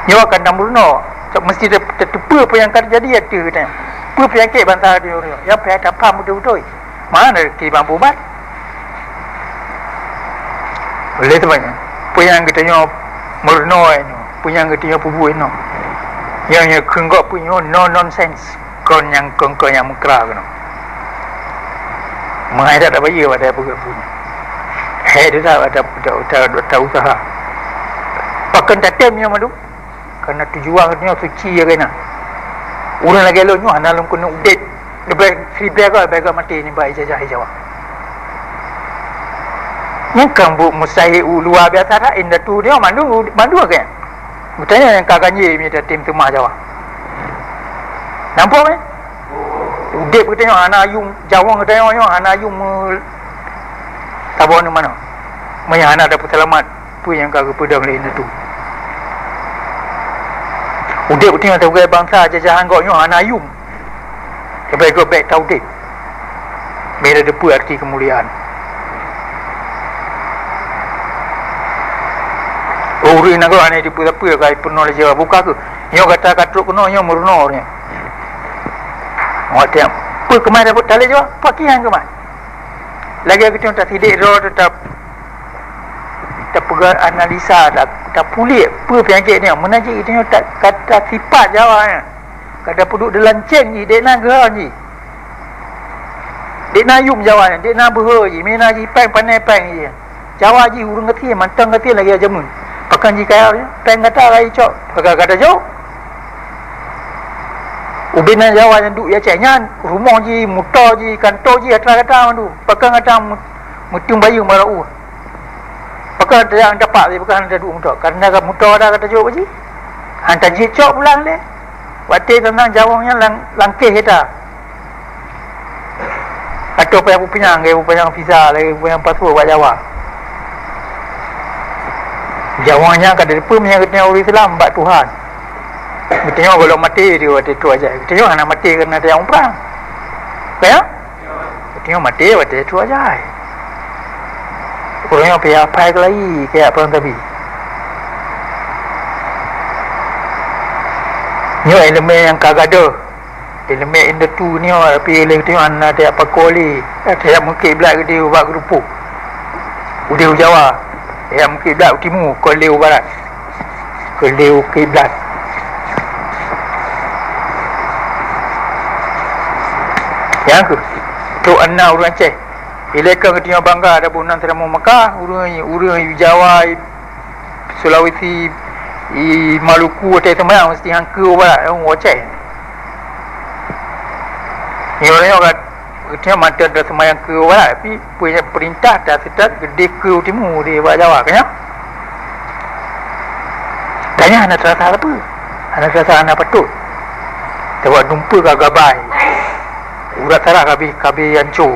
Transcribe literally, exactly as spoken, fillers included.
Nyoe ka na meurunoe. Meusti te-, te-, teupeue peue nyang ka teujadi ateueh geutanyoe. Peue peunyakét bansa geutanyoe nyoe. Nyang payah tapaham beutôi-beutôi. Mana rezeki bang ubat? Oleh sebab nyan, peue nyang geutanyoe meurunoe nyoe, peue nyang geutanyoe peubuet nyoe. Nyang, nyang kheun gob peue nyoe no nonsense. Kon nyang, kon, kon nyang meukra keunoe. Meuhai that tabayeue watèe peugah peue nyan. Hai that ta-, ta-, ta-, ta-, ta usaha. Pakon tatem nyoe mandum? Karena tujuan nyoe suci ya kena. Ureueng lagèe lôn nyoe hana lôn keuneuk udép. Leubèh siribèe goe, leubèh goe maté nibak ijazah Jawa. Nyan kan buet mustahil luar biasa that, indatu nyoe mandum, mandum kan. Geutanyoe nyang ka ganjé mita tem teuma Jawa. Nampak kan? Udép geutanyoe hana yum, Jawa geutanyoe nyoe hana yum me-, saboh nyoe manoe. Meunyo hana tapeuseulamat, peue nyang ka geupeudong lé indatu? Udép geutanyoe sibagoe bansa jajahan gob nyoe hana yum. Leubèh goe bèk taudép. Bèk tateupeue arti keumuliaan. Oh, ureueng nanggroe hana jiteupeue sapeue ka jipeurunoe lé Jawa. Buka kheueh. Nyoe gata ka trok keunoe nyoe meurunoe nyoe. Watèe peue keumah dapeuet talé Jawa? Pakriban keumah. Lagèe geutanyoe tasidék droe teutap tapeugah analisa, ta-, tapuléh peue peunyakét nyoe. Meunan cit geutanyoe ta-, ka tasipat Jawa nyan. Ka tapeuduek dilanceng jih, dek na geuhon jih. Dek na yum Jawa nyan, dek na beuhe jih, mina jih péng, pané péng jih. Jawa jih ureueng gasien, mantong gasien lagèe jameun. Pakon jih kaya, péng gata ka jicok, pakon gata jok? Ubé na Jawa nyang duek di Aceh nyan, rumoh jih, moto jih, kanto jih, atra gata mandum. Pakon gata meuteumèe bayeue bak u? Pakon gata jak tapak, pakon hana taduek moto? Karena ka moto gata, gata jok bak jih. Hana tajicok pulang lé. Watèe teuntang Jawa nyan lang-, langkéh gata. Atau payah peupanyang, lagèe peupanyang visa, lagèe peupanyang paspor bak Jawa. Jawa nyan ka teupeue meunyo geutanyoe ureueng Islam bak Tuhan. Geutanyoe gohlom maté di watèe trok ajai. Geutanyoe hana maté kareuna tajak umrah. Ka ya? Geutanyoe maté watèe trok ajai. Ureueng nyang payah pai keulayi, kaya perang tabi. Nyoe ileumèe nyang ka gadôh. Ileumèe indatu nyoe, tapi lé geutanyoe hana tajak pakoe lé, tajak meukiblat geude ubak geurupuk. Udeh u Jawa, tajak meukiblat u timu, kon lé u barat. Kon lé u kiblat. Nyang kheueh, trok na ureueng Aceh. Ilèe ka geutanyoe bangga taboh nan seuramoe Mekah, ureueng, ureueng Jawa, Sulawesi, i Maluku, watèe seumayang meusti han keu u barat, u Aceh. Nyoe, nyoe ka, geutanyoe mantong taseumayang keu u barat, tapi peue nyang peurintah ta seutôt geude keu u timu di bak Jawa, ka nyan? Ka nyan hana teurasa sapeue, hana teurasa hana patôt. Sabab dumpeue ka gabai, urat sarah ka habéh, ka habéh anco.